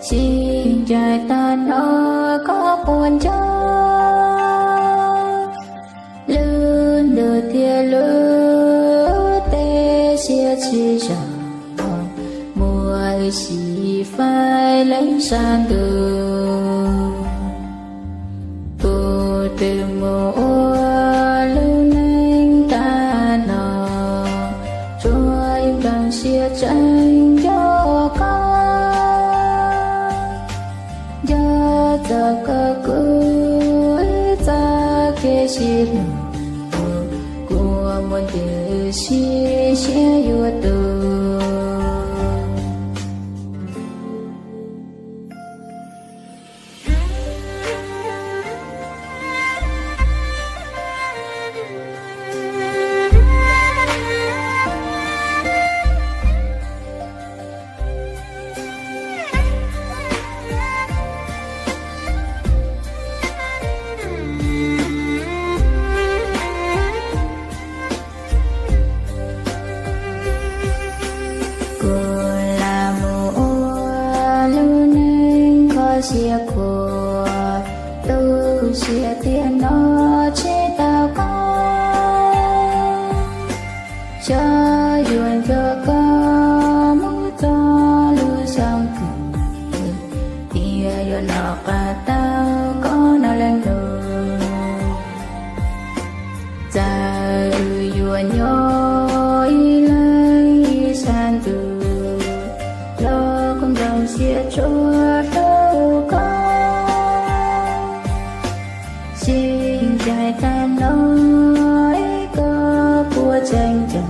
Sib ncaim tag no koj puas nco lub ntuj thiab lub teb siab tsis zoo, muaj ib sim faib leej sab ntuj. Kuv twb mus ua lub neej tag no, tsuas nplooj siab tseem nco koj. Nco txog koj kuv txoj kev sib hlub, kuv muaj ntws sib siab yuav tu. Kuv lam mus ua lub neej kho siab khuav, tu siab tias nco tsis tau koj. Xyov yuav nco koj mus txog lub xyoo twg, tias yuav nco qab tau koj no leej lus. Txawm wb yuav nyob ib leeg ib sab ntuj, los kuv nplooj siab tsuas hlub koj. Sib ncaim tag no, koj puas tseem nco